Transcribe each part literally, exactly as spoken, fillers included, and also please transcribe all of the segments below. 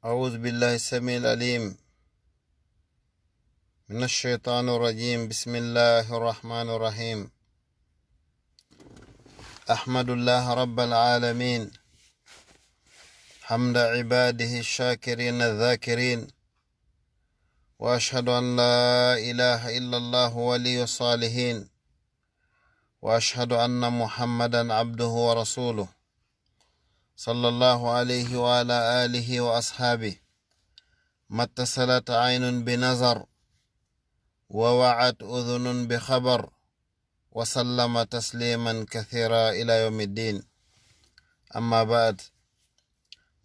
أعوذ بالله السميع العليم من الشيطان الرجيم. بسم الله الرحمن الرحيم. أحمد الله رب العالمين حمد عباده الشاكرين الذاكرين، وأشهد أن لا إله إلا الله ولي الصالحين، وأشهد أن محمدا عبده ورسوله، صلى الله عليه وعلى آله وأصحابه، ما اتصلت عين بنظر، ووعت أذن بخبر، وسلم تسليما كثيرا إلى يوم الدين. أما بعد.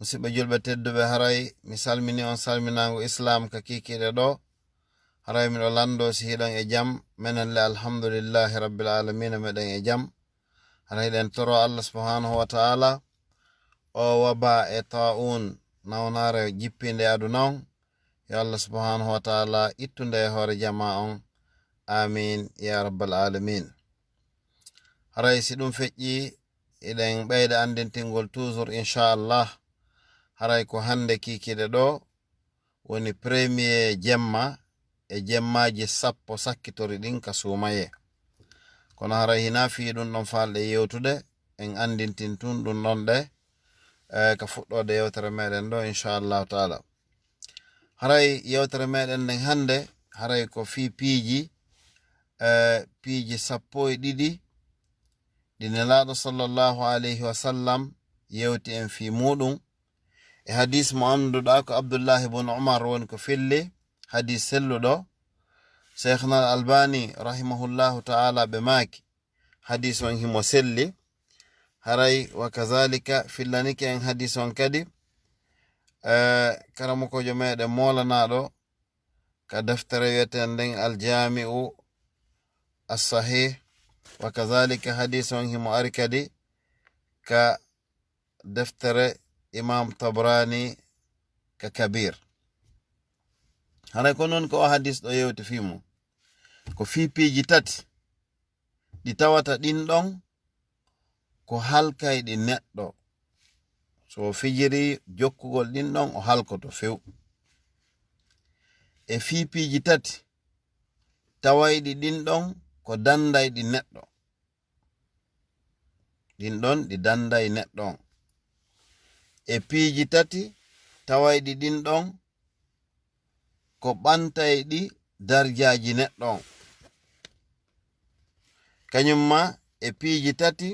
Musidɓe julɓe tedduɓe, haray mi salmini on salminaango Islaam ka kiikiiɗe ɗo. Haray miɗo lanndoo si hiɗon e jam, menen le alhamdulillahi rabbil aalamiina meɗen e jam. Haray hiɗen toro Allah subhaanahu wa ta'ala o waba e ta'un nawnaare jippinde aduna on, yo Allah subhaanahu wa ta'ala ittunde e hoore jamaa on. Amin ya rabbal aalamiin. Haray si ɗum feƴƴi, eɗen ɓeyda anndintingol toujours, inchallah. Haray ko hannde kiikiiɗe ɗo woni premier jemma e jemmaaji sappo sakkitori ɗin ka suumayee. Kono haray hinaa fii ɗum ɗon faalɗe yewtude, en anndintin tun ɗum ɗon ɗe, eh, ka fuɗɗoode yewtere meɗen ɗo, inchallahu ta'ala. Haray yewtere meɗen nden hannde, haray ko fii piiji, eh, piiji sappo e ɗiɗi ɗi Nelaaɗo sallallahu alayhi wa sallam yewti en fii muuɗum. E hadiis mo annduɗaa ko Abdullahi bun Umar woni ko filli, hadiis selluɗo. Sheikhna al-Albani rahimahullahu ta'ala ɓe maaki, hadiis on himo selli. Haray wa kazalika fillanike en hadiis on kadi, eh, karamokoojo meɗen moolanaaɗo ka deftere wi'eten nden Al-Jaami'u As-Sahih, wa kazalika hadiis on himo ari kadi ka deftere Imam Tabrani ka Kabir. Haray ko non ko o hadiis ɗo yewti fii mum. Ko fii piiji tati ɗi tawata ɗin ɗon ko halkayɗi neɗɗo. So o fijiri jokkugol ɗin ɗon, o halkoto few. E fii piiji tati tawayɗi ɗin ɗon ko dandayɗi neɗɗo. Ɗin ɗon ɗi danday neɗɗo on. E piiji tati tawayɗi ɗin ɗon ko ɓantayɗi darjaaji neɗɗo on. Kañum ma e piiji tati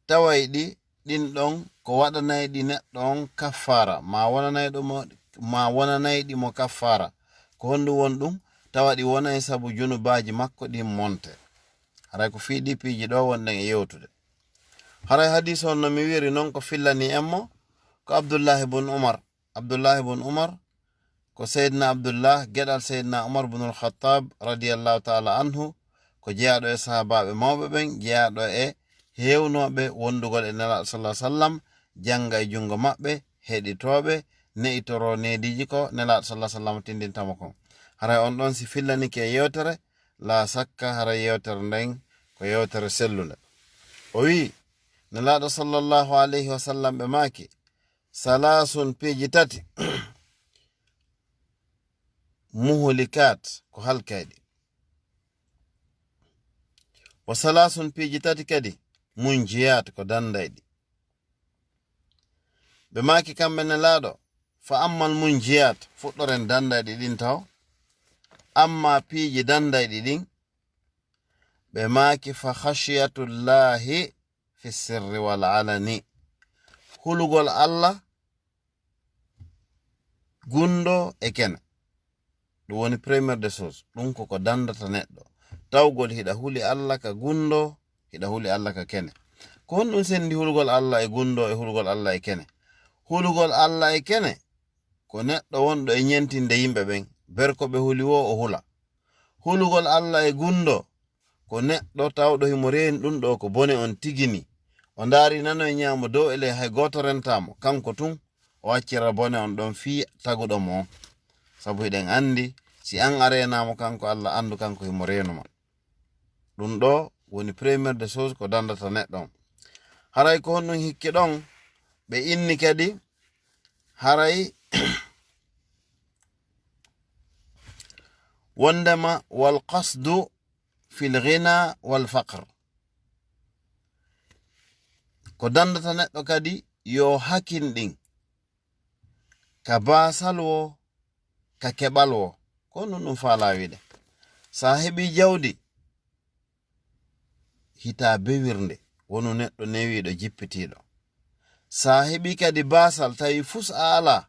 tawayɗi ɗin ɗon ko waɗanayɗi neɗɗo on kaffaara, ma wonanayɗo mo, ma wonanayɗi mo kaffaara. Ko honɗum woni ɗum? Tawa ɗi wonay sabu junubaaji makko ɗin monte. Haray ko fii ɗi piiji ɗo wonɗen e yewtude. Haray hadiis on no mi wi'iri non ko fillani en mo ko Abdullahi bun Umar. Abdullahi bun Umar ko Seydina Abdullah, geɗal Seydina Umar bun al-Khattab radiyallahu ta'ala anhu, ko jeyaaɗo e sahaabaaɓe mawɓe ɓen, jeyaaɗo e heewnooɓe wondugol e Nelaaɗo sallallahu alaihi wasallam, jannga e junngo maɓɓe, heɗitooɓe, ne'itoroo neediiji ko Nelaaɗo sallallahu alaihi wasallam tinndinta mo kon. Haray on ɗon si fillanike e yewtere, laa sakka haray yewtere nden ko yewtere sellunde. O wi'i, Nelaaɗo sallallahu alaihi wasallam ɓe maaki, salaasun piiji tati, muhlikat ko halkayɗi. Wa salaasun piiji tati kadi, munjiyat ko dandayɗi. Ɓe maaki kamɓe Nelaaɗo, fa ammal munjiyat, fuɗɗoren dandayɗi ɗin taw. Amma piiji dandayɗi ɗin, ɓe maaki fa khashiyatullahi fi sirri wal alani. Hulugol Allah gunndo e kene. Ɗum woni première des choses. Ɗum ko ko dandata neɗɗo. Tawgol hiɗa huli Allah ka gunndo, hiɗa huli Allah ka kene. Ko honɗum sendi hulugol Allah e gunndo e hulugol Allah e kene? Hulugol Allah e kene ko neɗɗo wonɗo e ñentinde yimɓe ɓen. Ber ko ɓe huli woo o hula. Hulugol Allah e gunndo ko neɗɗo tawɗo himo reeni ɗum ɗo ko bone on tigi ni. O ndaari nano e ñaamo dow e ley hay gooto rentaa mo. Kanko tun o accira bone on ɗon fii taguɗo mo on. Sabu hiɗen anndi si an a reenaa mo kanko Allah anndu kanko himo reenu ma. Ɗum ɗo woni première des choses ko dandata neɗɗo on. Haray ko honɗum hikki ɗon ɓe inni kadi haray Wondema wal qasdu fil ghina wal faqr. Ko dandata neɗɗo kadi yo hakin ɗin ka baasal wo, ka keɓal wo. Ko ɗun ɗun faalaa wiide. Sa heɓi jawdi, hita bewirnde, wonu neɗɗo newiiɗo, jippitiiɗo. Sa heɓi kadi baasal, tawi fus a alaa,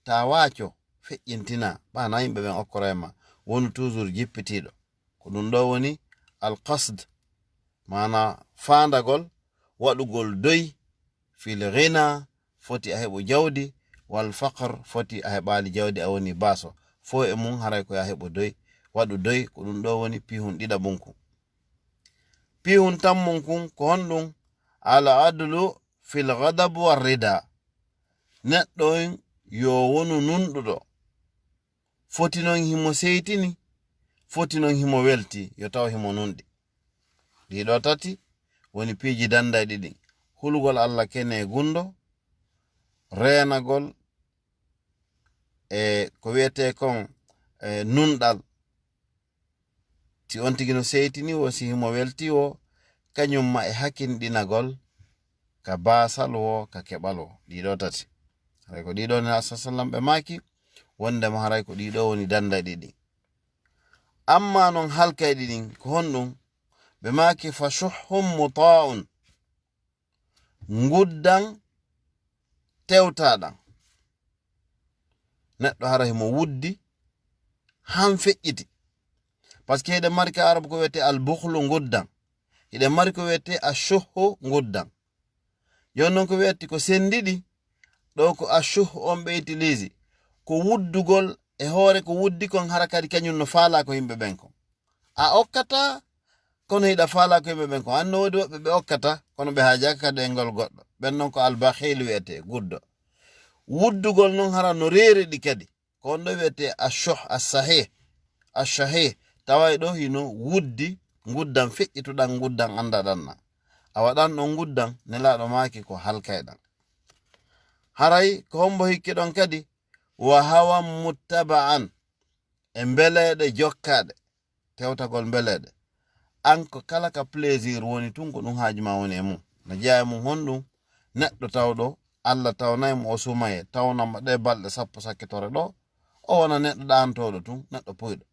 ta waaco, feƴƴintina, ɓana yimɓe ɓen okkoray ma, wonu toujours jippitiiɗo. Ko ɗun ɗo woni alqasd, maana faandagol, waɗugol doy, fil ghina, foti a heɓu jawdi, wal faqr, foti a heɓaali jawdi, a woni baaso. Fow e mun haray ko ya heɓu doy, waɗu doy, ko ɗun ɗo woni pihun ɗiɗaɓun kun. Pihun tammun kun, ko honɗun? Al adlu fil ghadab war rida. Neɗɗo on yo wonu nunɗuɗo. Foti non himo seytini, foti non himo welti, yo taw himo nunɗi. Ɗiɗo tati woni piiji dandayɗi ɗin. Hulugol Allah kene gundo, reenagol e ko wi'etee kon, e nunɗal. Si on tigi no seytini wo, si himo welti wo, kañum ma e hakinɗinagol ka baasal wo, ka keɓal wo. Ɗiɗo tati. Haray ko ɗiɗo ne, Nulaaɗo sallam ɓe maaki, wondema haray ko ɗiɗo woni dandayɗi ɗin. Amma non halkayɗi ɗin, ko honɗun? Ɓe maaki, fa shuhhun muta'un. Nguddan tewtaɗan. Neɗɗo hara himo wuddi, han feƴƴiti. Parce que hiɗen mari ka Arabu ko wi'etee al bukhlu, nguddan. Hiɗen mari ko wi'etee ashuhhu, nguddan. Jooni non ko wi'etee ko sendiɗi, ɗo ko ashuhhu on ɓe utilise. Ko wuddugol e hoore ko wuddi kon, hara kadi kañum no faalaa ko yimɓe ɓen kon. A okkata, kono hiɗa faalaa ko yimɓe ɓen kon. An no woodi woɓɓe ɓe okkata, kono ɓe haajaaka kadi e ngol goɗɗo. Ɓen non ko al bakhiil wi'etee, guddo. Wuddugol non hara no reeri ɗi kadi. Ko on ɗo wi'etee ashuh, as-sahih. As-sahih. Taway ɗo hino wuddi, nguddan feƴƴituɗan, nguddan anndaɗan na. A waɗan ɗon nguddan, Nelaaɗo maaki ko halkayɗan. Haray ko hombo hikki ɗon kadi? Wa hawan muttaba'an. E mbeleeɗe jokkaaɗe. Tewtagol mbeleeɗe. An ko kala ka plaisir woni tun, ko ɗun haaju ma woni e mun. No jeyaa e mun honɗun? Neɗɗo tawɗo Allah tawnay mo o sumaye, tawna mo ɗe balɗe sappo sakkitore ɗo, o wona neɗɗo ɗaantooɗo tun, neɗɗo puyɗo.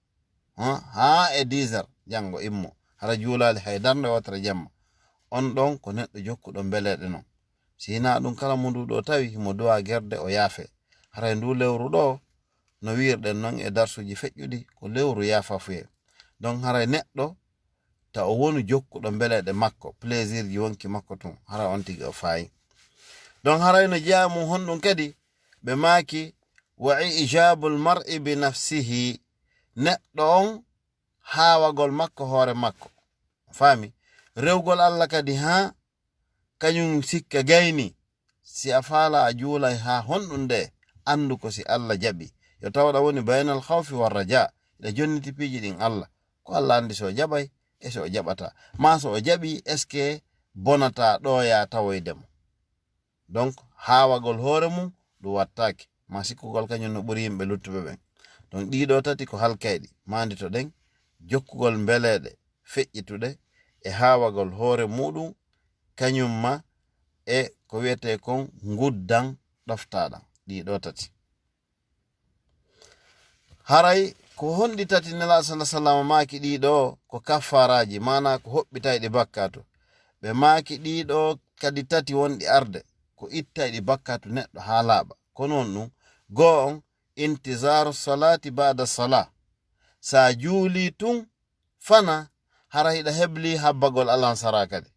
Ha? Haa e dix heures janngo immo, hara juulaali hay darnde wootere jemma. On ɗon ko neɗɗo jokkuɗo mbeleeɗe non. Si hinaa ɗun, kala mo ndu ɗo tawi himo duwaa gerde, o yaafee. Haray ndu lewru ɗo, no wi'irɗen non e darsuuji feƴƴuɗi, ko lewru yaafafuyee. Donc haray neɗɗo ta o wonu jokkuɗo mbeleeɗe makko, plaisirji wonki makko tun, haray on tigi o faayi. Donc haray no jeyaa e mun honɗun kadi? Ɓe maaki, wa ijabul mar'i bi nafsihi, neɗɗo on haawagol makko hoore makko. Faami? Rewgol Allah kadi, haa kañum sikka gayni. Si a faalaa a juulay haa honɗun nde, anndu ko si Allah jaɓi. Yo taw aɗa woni baynal khawfi war raja, hiɗa jonniti piiji ɗin Allah. Ko Allah anndi so o jaɓay e so o jaɓataa. Maa so o jaɓi, est-ce que bonataa ɗo yaa tawoyde mo? Donc, haawagol hoore mum, ɗum wattaake. Ma sikkugol kañum no ɓuri yimɓe luttuɓe ɓen. Donc, ɗiɗo tati ko halkayɗi. Maanditoɗen jokkugol mbeleeɗe feƴƴituɗe e haawagol hoore muɗum, kañum ma e ko wi'etee kon nguddan ɗoftaaɗan. Ɗiɗo tati. Haray ko honɗi tati Nelaaɗo sallallaahu alayhi wa sallam maaki ɗiɗo ko kaffaaraaji, maanaa ko hoɓɓitayɗi bakkaatu? Ɓe maaki ɗiɗo kadi tati wonɗi arde, ko ittayɗi bakkaatu neɗɗo haa laaɓa. Kono on ɗum, goo on, intizaaru salaati ba'da salaa. Sa juulii tun, fana, hara hiɗa hebli habbagol alansara kadi.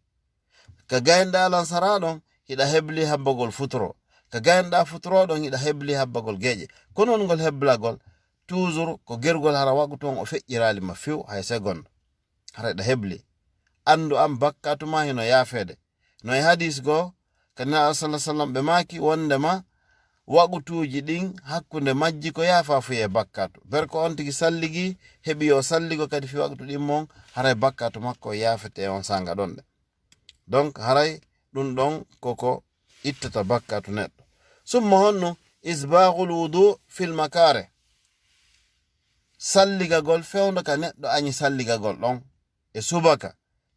Ka gaynɗa alansara ɗon, hiɗa hebli habbagol futuro. Ka gaynɗa futuro ɗon, hiɗa hebli habbagol geeƴe. Kono on ngol heblagol, toujours ko gergol hara wagu ton o feƴƴiraali ma few hay segonde. Hara hiɗa hebli. Anndu an bakkatu ma hino yaafeede. No e hadis goo, ka Nelaaɗo sallallaahu alayhi wa sallam ɓe maaki wondema wagutuuji ɗin hakkunde majji ko yaafaafuye e bakkaatu. Ber ko on tigi salligi, heɓi yo salligo kadi fii wagutu ɗin mon, haray bakkaatu makko yaafete e on saanga ɗon ɗe. Donc, haray ɗum ɗon koko ittata bakkaatu neɗɗo. Summa honno Isbaghul wudu fil makare. Salligagol fewndo ka neɗɗo añi salligagol ɗon. E subaka,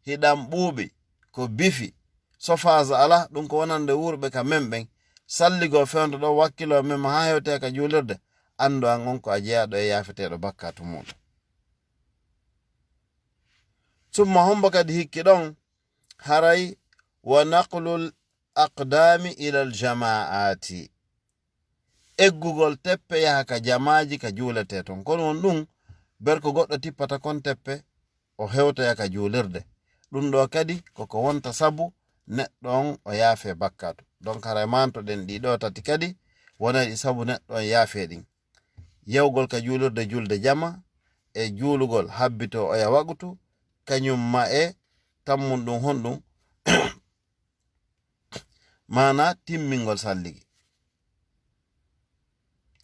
hiɗan ɓuuɓi, ko bifi, sofaasa ala, ɗum ko wonande wuurɓe ka men ɓen. Salligoo fewndo ɗon wakkiloo men haa hewtee ka juulirde, anndu an on ko a jeyaaɗo e yaafeteeɗo bakkaatu muuɗum. Summa hombo kadi hikki ɗon, haray wa naqlul aqdami ilal jamaati. Eggugol teppe yaha ka jamaaji ka juuletee ton. Kono on ɗum, ber ko goɗɗo tippata kon teppe, o hewtoya ka juulirde. Ɗum ɗo kadi koko wonta sabu neɗɗo on o yaafee bakkaatu. Donc haray mantoɗen ɗi ɗo tati kadi, wonay ɗi sabu neɗɗo on yaafee ɗin. Yawgol ka juulirde julde jama, e juulugol habbitoo oya waqutu, kañum ma e tammun ɗum honɗum, maana timmingol salligi.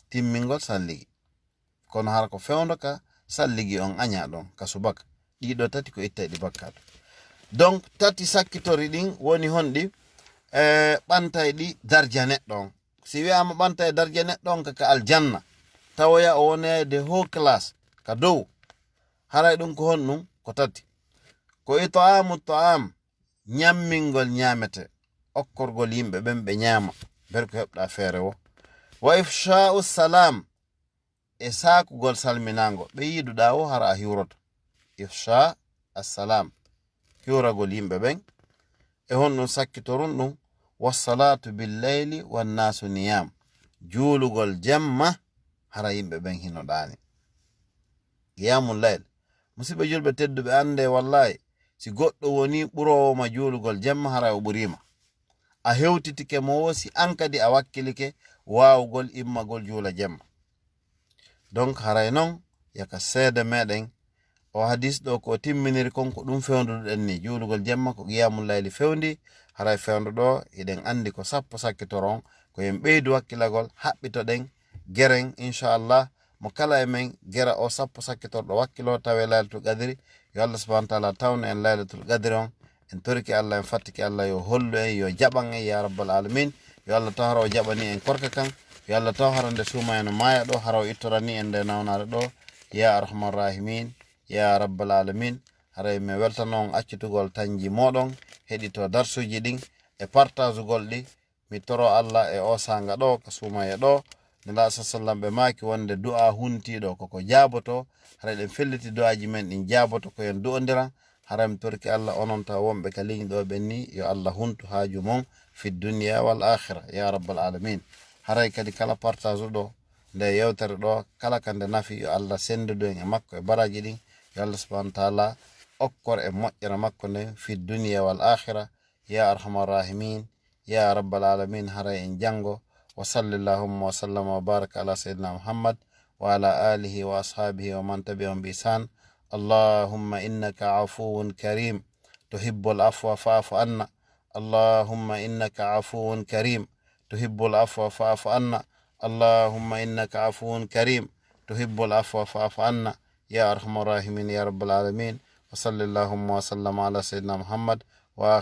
Timmingol salligi. Kono hara ko fewndo ka salligi on aña ɗon, ka subaka. Ɗiɗo tati ko ittay ɗi bakkaatu. Donc, tati sakkitori ɗin woni honɗi, e, ɓantay ɗi darja neɗɗo on. Si wi'aama ɓantay darja neɗɗo on ka, ka aljanna, tawoya o wonayde haut classe, ka dow. Haray ɗum ko honɗum? Ko tati. Ko it'amu ta'am, ñammingol ñaamete, okkorgol yimɓe ɓen ɓe ñaama, ber ko heɓɗa feere wo. Wa ifsha'u salam, e saakugol salminaango, ɓe yiɗuɗa wo hara a hiwroto. Ifsha assalam, hiwragol yimɓe ɓen. E honɗum sakkitorun ɗum? Wassalatu billeyli wannaasu niyam, juulugol jemma hara yimɓe ɓen hino ɗaani. Qiyamul layl. Musidɓe julɓe tedduɓe, annde wallahi, si goɗɗo woni ɓuroowo ma juulugol jemma, haray o ɓuriima. A hewtitike mo wo si an kadi a wakkilike waawugol immagol juula jemma. Donc haray non, yaka seede meɗen, o hadis ɗo ko timminiri kon ko ɗum fewnduɗen ni, juulugol jemma ko qiyamul layli fewndi, haray fewndo ɗo, hiɗen anndi ko sappo sakkitoron, ko en ɓeydu wakkilagol, haɓɓitoɗen geren, inchallah, mo kala e men gera o sappo sakkitorɗo wakkilo tawe laylatul qadri, yo Allah subhanahu wa taala tawnu en laylatul qadri on, en torike Allah, en fattike Allah, yo hollu en, yo jaɓan en, ya rabbal alamin, yo Allah taw hara o jaɓani en korka kan, yo Allah taw hara nde suuma en maaya ɗo, hara o ittorani en nde nawnaare ɗo, ya arhamar rahimin, ya rabbal alamin, haray mi weltano on accitugol tanji moɗon, heɗito darsuji ɗin, e partagugol ɗi, mi toro Allah e o sanga ɗo, ka suumaye ɗo, nela sa sallam ɓe maaki wonde du'a huntiɗo koko jaaboto, haray ɗen felliti du'aji men ɗin jaaboto ko en du'ondiran, haray mi torki Allah onon taw wonɓe ka ligne ɗo ɓen ni, yo Allah huntu haaju mon fi dunya wal akhira, ya rabbal alamin. Haray kadi kala partage ɗo, nde yewtere ɗo, kala ka nde nafi, yo Allah sendudu en e makko e baraji ɗin, yo Allah subhanahu wa taala okkor e moƴƴere makko nden fi dunya wal akhira, ya arhamar rahimin, ya rabbal alamin, haray en jango. Wa sallallahu wa sallama wa baraka ala sayyidina Muhammad wa ala alihi wa ashabihi wa man tabi'ahum bi ihsan. Allahumma innaka afuwun karim, tuhibbul afwa fa'fu anna. Allahumma innaka afuwun karim, tuhibbul afwa fa'fu anna. Allahumma innaka afuwun karim, tuhibbul afwa fa'fu anna. Ya arhamar rahimin, ya rabbal alamin. Wa sallallahu wa sallama ala sayyidina Muhammad wa